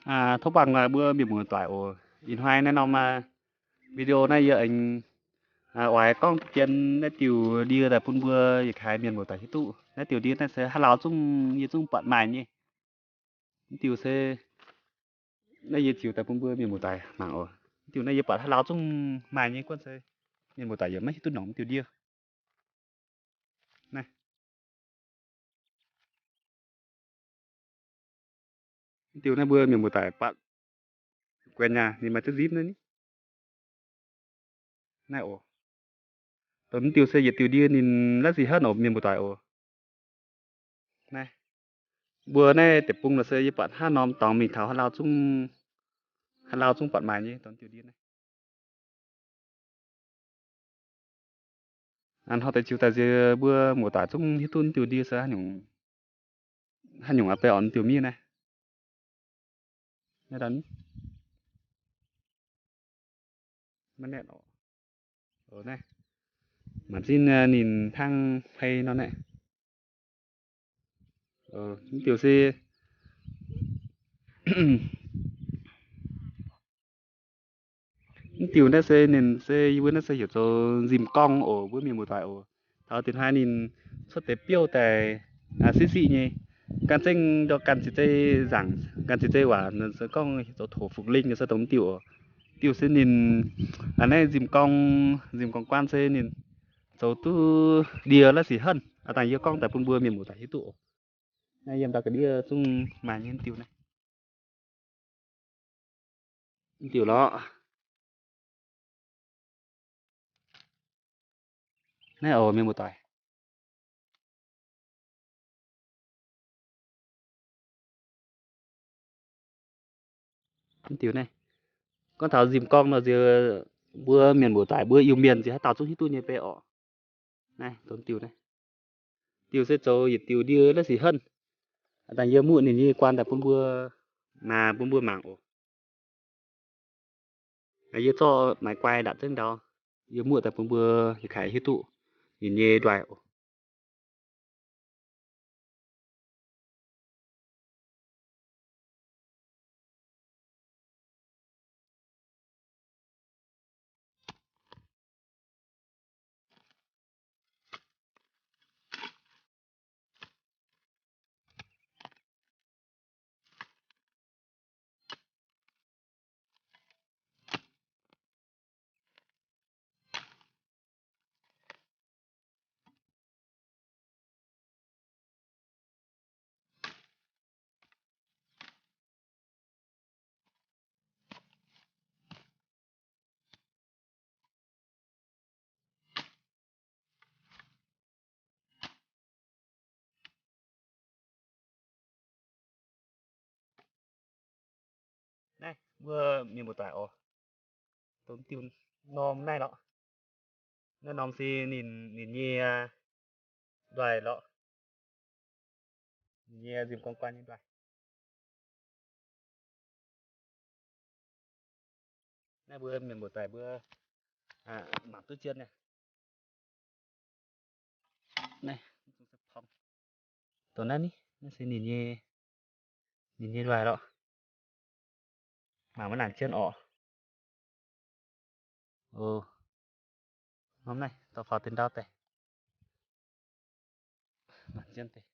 Tov buangh mbuo mienh muoz-doic oc. Ih hnoi naaiv norm video naaiv yie aengx oix gorngv jienv naaiv diuh ndie daaih bun mbuo yietc kaaix mienh muoz-doic hiuv duqv. Naaiv diuh ndie naaiv se haaix lauh zungv yie zungv buatc maaih nyei. Mv diuh se naaiv yie ziux daaih bun mbuo mienh muoz-doic mangc oc. Mv diuh naaiv yie buatc haaix lauh zungv maaih nyei, guanh se mienh muoz-doic yaac maiv hiuv duqv nongc mv diuh ndie. Naaiv, mv diuh naaiv mbuo mienh muoz-doic buatc guenx nyei, ninh maaih duqv nzipv naaiv ni. Naaiv oc. Dongh mv diuh se yietc diuh ndie ninh laiv sic henv oc mienh muoz-doic oc. Naaiv, mbuo naaiv deic-bung lorqc se yie buatc hnangv norm dorngx mingh taux haaix lauh zungv, haaix lauh zungv buatc maaih nyei dongh diuh ndie naaiv. Hnangv deix ziux daaih nziex mbuo muoz-doic zungv hiuv duqv diuh ndie se haaix nyungc aqv, bei orn diuh miev naaiv. Naaiv, mv naetv oc. Naaiv, mangc zinh ninh hnangv hei nor naaiv. Mv diuh se, mv diuh naaiv se ninh se yie mbuo naaiv se heuc zoux nzimh gorngv oc, mbuo mienh muoz-doic oc. Taux deix hnoi ninh cuotv deix biouv daaih siqv siqv nyei, gan zengv ndortv gan ziex zeiv nzaangc, gan ziex zeiv waac, se gorngv zoux toc fuqv lingh nyei se dongh mv diuh oc. Diuh se ninh, naaiv nzimh gorngv, nzimh gorngv guaan se ninh zoux duqv ndie laiv sic henv. Aa, dangh yie gorngv daaih bun mbuo mienh muoz-doic hiuv duqv oc. Naaiv yiem ndau ga'ndiev zungv maaih nyei mv diuh naaiv. Mv diuh lorqc. Naaiv oc mienh muoz-doic. Mv diuh naaiv, gorngv taux nzimh gorngv nor nziex mbuo mienh muoz-doic mbuo Iu-Mienh nziex haaix dauh zungv hiuv duqv nyei bei orqc. Naaiv dongh diuh naaiv, diuh se zoux yietc diuh ndie laiv sic henv. Dangh yie muoqv ninh nyei guaan daaih bun mbuo, maaih bun mbuo mangc oc. Yie zorqv maaiz guai ndaatc zengv ndau, yie muoqv daaih bun mbuo yietc kaaix hiuv duqv ninh nyei nduaih oc. Naaiv mbuo mienh muoz-doic oc, dongh diuh norm naaiv lorqc. Naaiv norm se ninh, ninh nyei nduaih lorqc. Ninh nyei nzimh gorngv guaan nyei nduaih. Naaiv mbuo mienh muoz-doic mbuo mangc duqv zien nyei. Naaiv, dongh naaiv ni, naaiv se ninh nyei, ninh nyei nduaih lorqc. Mangc maiv nangc zien orqc. Norm naaiv dorh faaux deix ndau daaih. Mangc zien deix.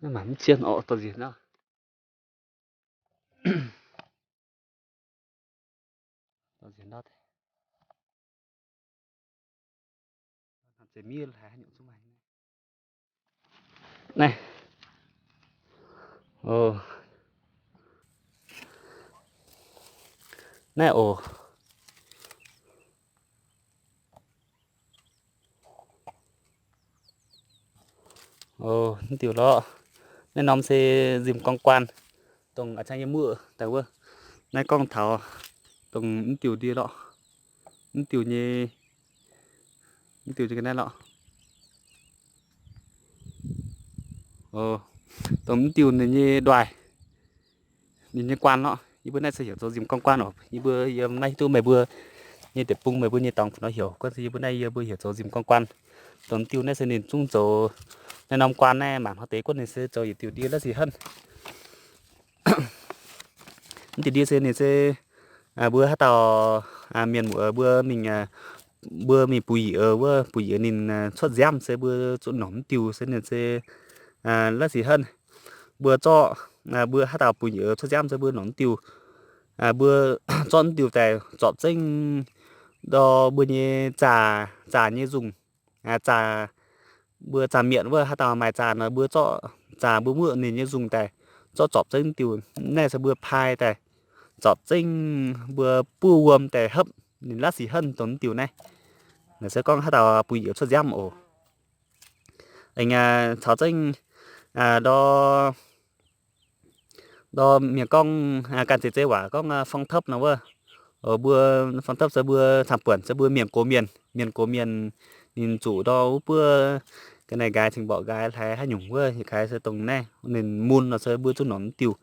Naaiv mangc mv zien orqc, dorh nziex nor. Dorh nziex nor deix. Naaiv, naaiv oc. Mv diuh lorqc. Naaiv norm se nzimh gorngv guaan, dongh a'ciangv yie muoqv daaih wuov. Naaiv gorngv taux dongh mv diuh ndie lorqc. Mv diuh nyei, mv diuh nyei ga'naaiv lorqc. Dongh mv diuh ninh nyei nduaih, ninh nyei guaan lorqc. Yie mbuo naaiv se heuc zoux nzimh gorngv guaan oc. Yie mbuo yiem naaiv hiuv duqv meih mbuo nyei deic-bung, meih mbuo nyei dorngx fu'nor heuc. Guanh se yie mbuo naaiv yie mbuo heuc zoux nzimh gorngv guaan. Dongh diuh naaiv se ninh zungv zoux naaiv norm guaan naaiv mangc hnoi deix guonv ninh se zoux yietc diuh ndie la'sic henv. Mv diuh ndie se ninh se mbuo haaix dauh mienh muoz mbuo mingh, mbuo mingh buix yiez wuov, buix yiez ninh cuotv nziaamv se mbuo zuqc nongc mv diuh se ninh se la'sic henv. Mbuo zorqv, mbuo haaix dauh buix yiez cuotv nziaamv se mbuo nongc mv diuh, mbuo zorqv mv diuh daaih zorpc zengv ndor mbuo nyei zaah, zaah nyei nzungh, zaah, mbuo zaah mietc wuov, haaix dauh maaih zaah nor mbuo zorqv zaah mbuo muoqv ninh nyei nzungh daaih, zorqv zorpc zengv mv diuh. Naaiv se mbuo pai daaih, zorpc zengv mbuo buov wuom daaih hopv ninh la'sic henv dongh mv diuh naaiv. Naaiv se gorngv haaix dauh buix yiez cuotv nziaamv oc. Aengx caux zengv ndor ndor mienh gorngv ganh zeiz zei waac gorngv phong thấp nor wuov. Mbuo phong thấp se mbuo camv-buonc se mbuo mienh gox mienh, mienh gox mienh ninh zuqc ndor wuov buov ga'naaiv nqaai cingx mborqv nqaai hlaax haaix nyungc wuov, yietc kaaix se dongh naaiv ninh mun nor se mbuo zungv nongc mv diuh.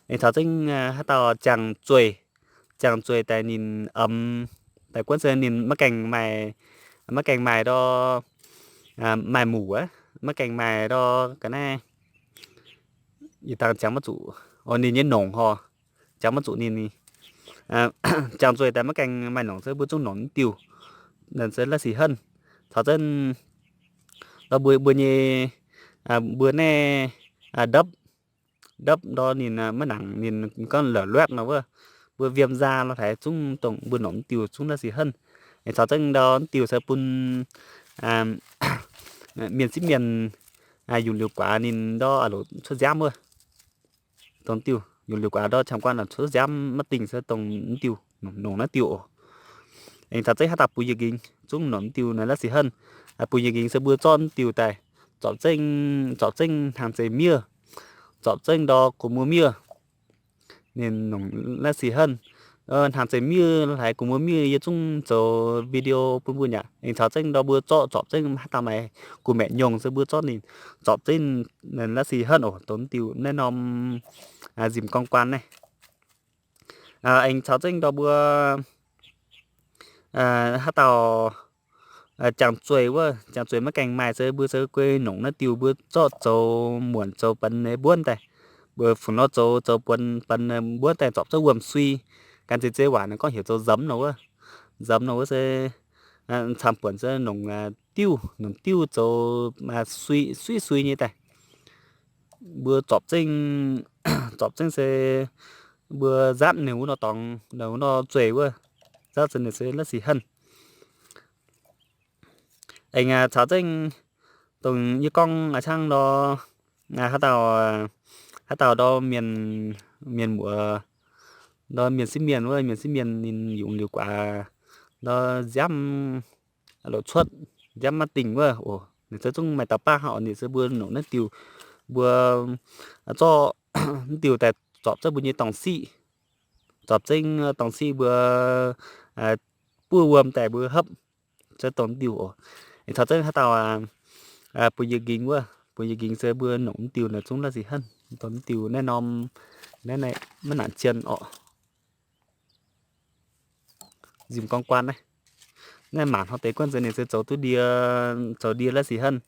Ninh caux zengv haaix dauh jangx zueih, jangx zueih daaih ninh, a'm, daaih guonv se ninh maiv gaengh maaih, maiv gaengh maaih ndor, maaih muc aqv, maiv gaengh maaih ndor ga'naaiv, yietc dangh jangx maiv zuqc, ninh nyei nongc hor, jangx maiv zuqc ninh, jangx zueih daaih maiv gaengh maaih nongc se mbuo zungv nongc mv diuh. Naaiv se la'sic henv. Caux zengv ndor mbuo, mbuo nyei, mbuo naaiv ndopv, ndopv ndor ninh maiv nangc ninh gorngv la'luetv nor wuov, mbuo viêm da lo haaix zungv dongh mbuo nongc mv diuh zungv la'sic henv. Caux zengv ndor mv diuh se bun mienh sieqv mienh yungz liuz guaax ninh ndor loc cuotv nziaamv wuov. Dongh diuh yungz liuz guaax ndor camv guaan cuotv nziaamv maiv dingh se dongh mv diuh, nongc naaiv diuh oc. Aengx caux zengv haaix dauh buix yiez nqingx zungv nongc mv diuh naaiv la'sic henv. Buix yiez nqingx se mbuo zorqv mv diuh daaih, zorpc zengv, zorpc zengv hnaangx zeiz miev, zorpc zengv ndor gu'muoz miev, ninh nongc la'sic henv. Hnaangx zeiz miev lo haaix gu'muoz miev yie zungv zoux video bun mbuo nyei aqv. Aengx caux zengv ndor mbuo zorqv, zorpc zengv haaix dauh maaih gu'maeqc nyungc se mbuo zorqv ninh zorpc zengv la'sic henv oc. Dongh diuh naaiv norm nzimc gorngv guaan naaiv. Aengx caux zengv ndor mbuo haaix dauh jangx zueih wuov, jangx zueih maiv gaengh maaih se mbuo se guei nongc naaiv diuh mbuo zorqv zoux muonc zoux benx mbuonv daaih, mbuo fungc nor zoux, zoux buonc benx mbuonv daaih zorpc zengv wuom sui. Ganh zeiz zei waac naaiv gorngv heuc zoux nzemx nor wuov. Nzemx nor wuov se camv-buonc se nongc diuv, nongc diuv zoux sui, sui sui nyei daaih. Mbuo zorpc zengv, zorpc zengv se mbuo nzatv ninh wuov nor dorngx, ninh wuov nor zueih wuov, nzatv se ninh se la'sic henv. Aengx caux zengv dongh yie gorngv a'cangv nor, haaix dauh, haaix dauh ndor mienh, mienh muoz, ndor mienh sieqv mienh wuov, mienh sieqv mienh ninh yungz liuz guaax ndor nziaamv loc cuotv, nziaamv maiv dingh wuov oc, ninh se zungv maaih dauh baav hnangv oc. Ninh se mbuo nongc naaiv diuh, mbuo zorqv mv diuh daaih zorpc zengv mbuo nyei dorngx siqv, zorpc zengv dorngx siqv mbuo buov wuom daaih mbuo hopv, se dongh diuh oc. Aengx caux zengv haaix dauh buix yiez nqingx wuov, buix yiez nqingx se mbuo nongc mv diuh naaiv zungv la'sic henv, dongh mv diuh naaiv norm, naaiv maiv nangc zien oc. Nzimc gorngv guaan naaiv, naaiv mangc hnoi deix guonv se ninh se zoux duqv ndie, zoux ndie la'sic henv.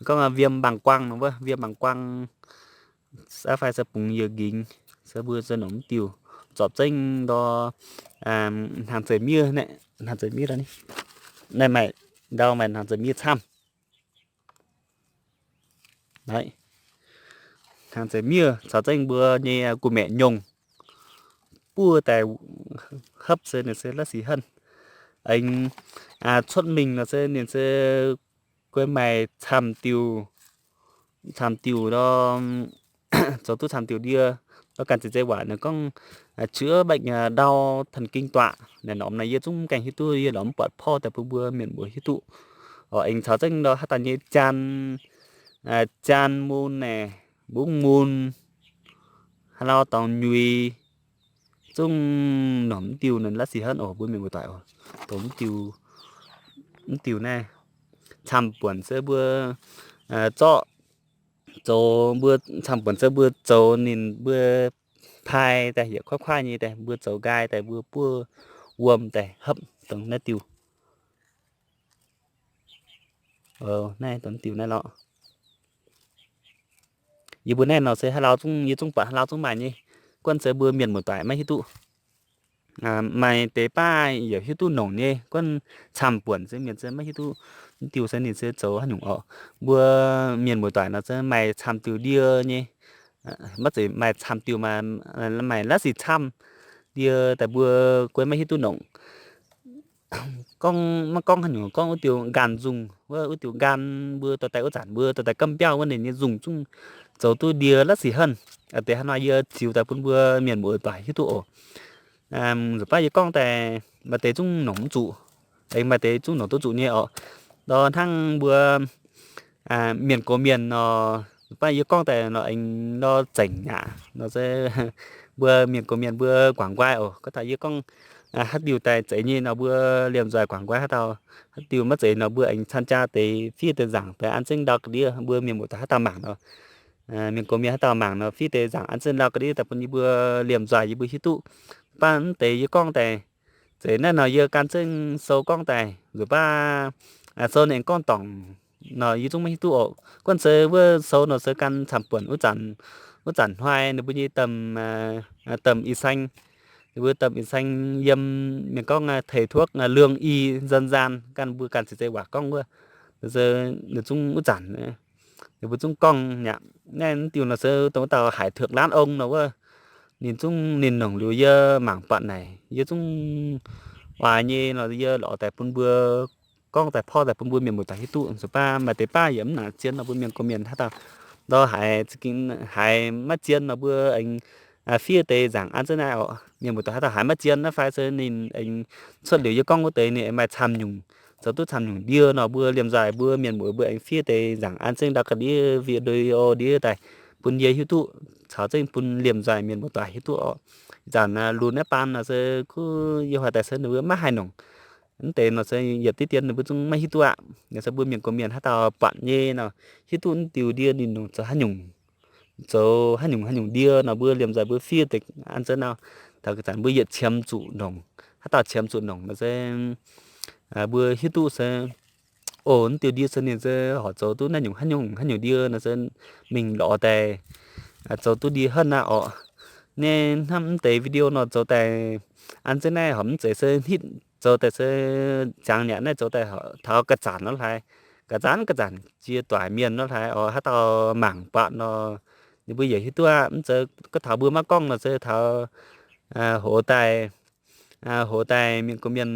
Gorngv viêm bàng quang nor wuov, viêm bàng quang, saav fai se bungx yiez nqingx, se mbuo se nongc mv diuh, zorpc zengv ndor hnaangx zeiz miev, hnaangx zeiz miev, naaiv maaih ndau maaih hnaangx zeiz miev camv. Hnaangx zeiz miev caux zengv mbuo nyei gu'maeqc nyungc buov daaih hopv se ninh se la'sic henv. Aengx cuotv mingh nor se ninh se guei maaih camv diuh, camv diuh nor, zoux duqv camv diuh ndie. Ndor ganh zeiz zei waac naaiv gorngv chữa bệnh đau thần kinh tọa. Naaiv norm naaiv yie zungv mv gaengh hiuv duqv, yie lorz mv buatc porv daaih bun mbuo mienh muoz hiuv duqv. Aengx caux zengv ndor haaix dauh nyei jaan, jaan mun naaic, mbungv mun, haaix lauh dorngx nyuix, zungv nongc mv diuh naaiv la'sic henv oc, mbuo mienh muoz-doic oc. Dongh mv diuh, mv diuh naaiv camv-buonc se mbuo zorqv zoux, mbuo camv-buonc se mbuo zoux ninh mbuo pai daaih yietc kuaaiv kuaaiv nyei daaih, mbuo zoux nqaai daaih, mbuo buov wuom daaih hopv dongh naaiv diuh. Naaiv dongh diuh naaiv lorqc. Yie mbuo naaiv nor se haaix lauh zungv, yie zungv buatc haaix lauh zungv maaih nyei. Guanh se mbuo mienh muoz-doic maiv hiuv duqv. Maaih deix baav yaac hiuv duqv nongc nyei, guanh camv buonc se mienh se maiv hiuv duqv diuh se ninh se zoux haaix nyungc oc. Mbuo mienh muoz-doic nor se maaih camv diuh ndie nyei, maiv zeiz maaih camv diuh, maaih la'sic camv ndie daaih mbuo guanh maiv hiuv duqv nongc. Gorngv maiv gorngv haaix nyungc, gorngv wuov diuh nqaanh nzungh, wuov, wuov diuh nqaanh mbuo dorh daaih wuov zanc mbuo dorh daaih gamh mbiauh wuov ninh nyei nzungh zungv zoux duqv ndie la'sic henv. Deix hnangv nor yie ziux daaih bun mbuo mienh muoz-doic hiuv duqv oc. Nzunc baav yie gorngv daaih maaih deix zungv nongc mv zuqc, aengx maaih deix zungv nongc duqv zuqc nyei oc. Ndor hnangv mbuo mienh gox mienh nor, nzunc baav yie gorngv daaih nor aengx ndor zengc aqv nor se mbuo mienh gox mienh mbuo guangc nqoi oc. Gorngv taux yie gorngv haaix diuh daaih zeiz nyei nor mbuo liemh nzoih guangc nqoi haaix dauh, haaix diuh maiv zeiz nor mbuo aengx caan jaa deix fiev deix nzaangc daaih an zengv ndau ga'ndiev mbuo mienh muoz-doic haaix dauh mangc nor, mienh gox mienh haaix dauh mangc nor fiev deix nzaangc an zengv ndau ga'ndiev daaih bun yie mbuo liemh nzoih yie mbuo hiuv duqv. Baav mv deix yie gorngv daaih zeiz naaiv nor yie gan zengv sou gorngv daaih nzunc baav sou ninh aengx gorngv dorngc nor yie zungv maiv hiuv duqv oc. Guanh se wuov sou nor se gan camv buonc wuov zanc, wuov zanc hnoi ninh mbuo nyei domh, domh ih saeng, ninh mbuo domh ih saeng yiem mienh gorngv thầy thuốc lương y dân gian ganh mbuo ganh ceix zeiv waac gorngv wuov, ninh zungv wuov zanc ninh mbuo zungv gorngv nyei. Naaiv diuh nor se dongh wuov dauh Hải Thượng Lãn Ông nor wuov, ninh zungv ninh nongc liuz yie mangc buatc naaic yie zungv oix nyei nor yie lorz daaih bun mbuo gorngv daaih porv daaih bun mbuo mienh muoz-doic hiuv duqv. Nzunc baav maaih deix baav yaac mv nangc zien nor mbuo mienh gox mienh haaix dauh ndor haiz, haiz maiv zien nor mbuo aengx fiev deix nzaangc an zengv naaiv oc. Mienh muoz-doic haaix dauh haiz maiv zien naaiv fai se ninh aengx cuotv liuz yie gorngv wuov deix ninh aengx maaih camv nyungc, zoux duqv camv nyungc ndie nor mbuo liemh nzoih mbuo mienh muoz mbuo aengx fiev deix nzaangc an zengv ndau ga'ndiev video ndiev daaih bun yie hiuv duqv caux zengv bun liemh nzoih mienh muoz-doic hiuv duqv oc. Ih zanc lunx naaiv baan nor se kuv yie hoic daaih se ninh mbuo maiv haih nongc. Mv deix nor se yietc diqv dien ninh mbuo zungv maiv hiuv duqv aqv. Nor se mbuo mienh gox mienh haaix dauh buatc nyei nor hiuv duqv diuh ndie ninh nongc zoux haaix nyungc, zoux haaix nyungc haaix nyungc ndie nor mbuo liemh nzoih mbuo fiev deix an zengv nor, taux ga'zanc mbuo yietc qiemx zuqc nongc, haaix dauh qiemx zuqc nongc nor se mbuo hiuv duqv se, o, mv diuh ndie se ninh se horpc zoux duqv naaiv nyungc haaix nyungc haaix nyungc ndie nor se mingh lorz daaih zoux duqv ndie henv aqv oc. Naaiv hnamv mv deix video nor zoux daaih an zengv naaiv horpc mv zeiz se hnitv zoux daaih se ziangx nyaqc naaiv zoux daaih taux ga'zanc nor hlaaix, ga'zanc ga'zanc jiex doic mienh nor hlaaix oc. Haaix dauh mangc buatc nor ninh mbuo yietc hiuv duqv aqv. Mv zeiz gorngv taux mbuo maiv gorngv nor se taux hoz daaih, hoz daaih mienh gox mienh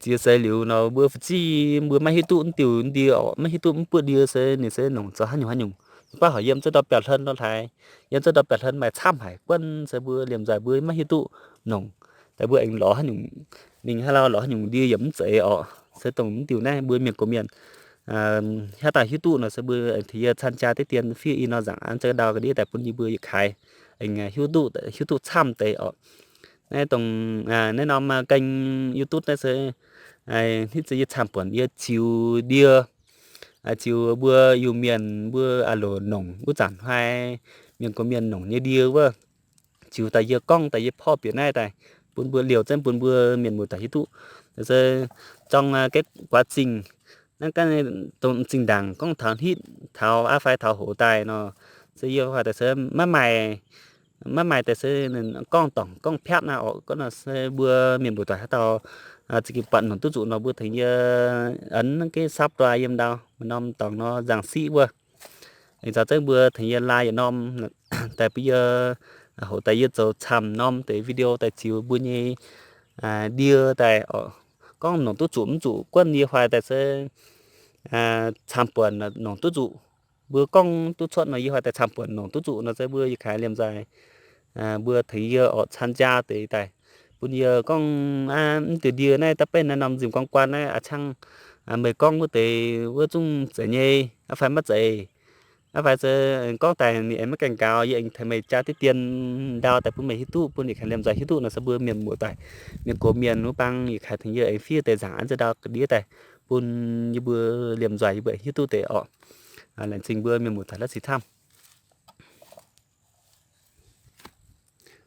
ziex seix liuz nor mbuo fu'jueiv mbuo maiv hiuv duqv mv diuh ndie oc, maiv hiuv duqv mv buoqv ndie se ninh se nongc zoux haaix nyungc haaix nyungc. Baav horpc yiem zengv ndau biauv hlen nor hlaaix, yiem zengv ndau biauv hlen maaih camv haic guanh se mbuo liemh nzoih mbuo maiv hiuv duqv nongc, daaih mbuo aengx lorz haaix nyungc, ninh haaix lauh lorz haaix nyungc ndie yaac mv zeiz oc. Se dongh mv diuh naaiv mbuo mienh gox mienh haaix dauh hiuv duqv nor se mbuo aengx tengx yie caan jaa diqv dien fiev i nor nzaangc an zengv ndau ga'ndiev daaih bun yie mbuo yietc kaaix aengx hiuv duqv, hiuv duqv camv deix oc. Naaiv dongh naaiv norm kênh YouTube naaiv se hnitv se yie camv buonc yie ziux ndie, ziux mbuo Iu-Mienh mbuo a'loc nongc wuov zanc hnoi mienh gox mienh nongc nyei ndie wuov, ziux daaih yie gorngv daaih yie porv bieqc naaiv daaih bun mbuo liouh zengv bun mbuo mienh muoz-doic hiuv duqv. Se zorng guaax zingh, naaiv ganh dongh zinh ndaangc gorngv taux hnitv taux aqv fai taux hoz daaih nor, se yie hoic daaih se maiv maaih, maiv maaih daaih se gorngv dorngc gorngv piatv naaiv oc. Gorngv nor se mbuo mienh muoz-doic haaix dauh za'gengh buatc nongc duqv zuqc nor mbuo tengx yie ấn cái subscribe yiem ndau, maaih norm dorngx nor nzangc siqv wuov. Aengx caux zengv mbuo tengx yie like yietc norm daaih bun yie hoc daaih yie zoux camv norm deix video daaih ziux mbuo nyei ndie daaih oc. Gorngv nongc duqv zuqc mv zuqc guanh yie hoic daaih se camv buonc nongc duqv zuqc. Mbuo gorngv duqv cuotv nor yie hoic daaih camv buonc nongc duqv zuqc nor se mbuo yietc kaaix liemh nzoih mbuo tengx yie oc caan jaa deix daaih bun yie gorngv mv diuh ndie naaiv da'beiv naaiv norm nzimc guang guan naaiv a'ciangv meih gorngv wuov deix wuov zungv zeiz nyei aqv fai maiv zeiz, aqv fai se gorngv daaih ninh aengx maiv gaengh gaux, yie aengx tengx meih jaa diqv dien ndau daaih bun meih hiuv duqv, bun yietc kaaix liemh nzoih hiuv duqv nor se mbuo mienh muoz-doic, mienh gox mienh wuov bang yietc kaaix tengx yie aengx fiev deix nzaangc an zengv ndau ga'ndiev daaih bun yie mbuo liemh nzoih yie mbuo aengx hiuv duqv deix oc. Laengz zingh mbuo mienh muoz-doic la'sic camv.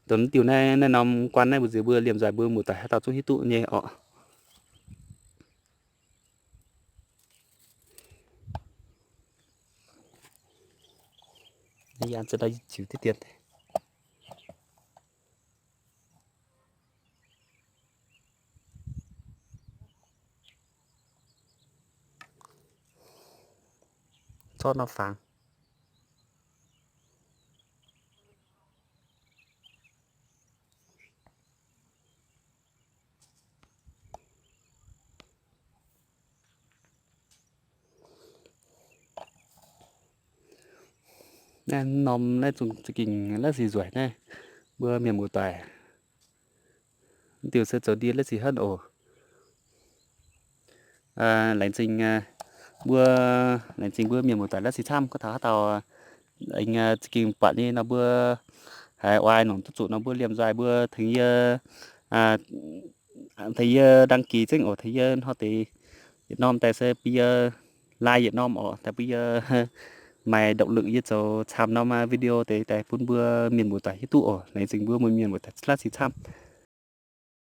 Dongh diuh naaiv, naaiv norm guan naaiv mbu'ziex mbuo liemh nzoih mbuo muoz-doic haaix dauh zungv hiuv duqv nyei oc. Yie an za'daaih ziux diqv dien. Zorqv nor fangx. Naaiv norm naaiv zungv za'gengh la'sic nzueic naaiv, mbuo mienh muoz-doic. Mv diuh se zoux ndie la'sic henv oc. Laengz zingh mbuo, laengz zingh mbuo mienh muoz-doic la'sic camv. Gorngv taux haaix dauh aengx za'gengh buatc nyei nor, mbuo haiz oix nongc duqv zuqc nor, mbuo liemh nzoih mbuo tengx yie, tengx yie đăng ký zengv oc. Tengx yie hnoi deix yietc norm daaih se bun yie like yietc norm oc, daaih bun yie maaih động lực yie zoux camv norm video deix daaih bun mbuo mienh muoz-doic hiuv duqv oc. Laengz zingh mbuo mienh muoz-doic la'sic camv.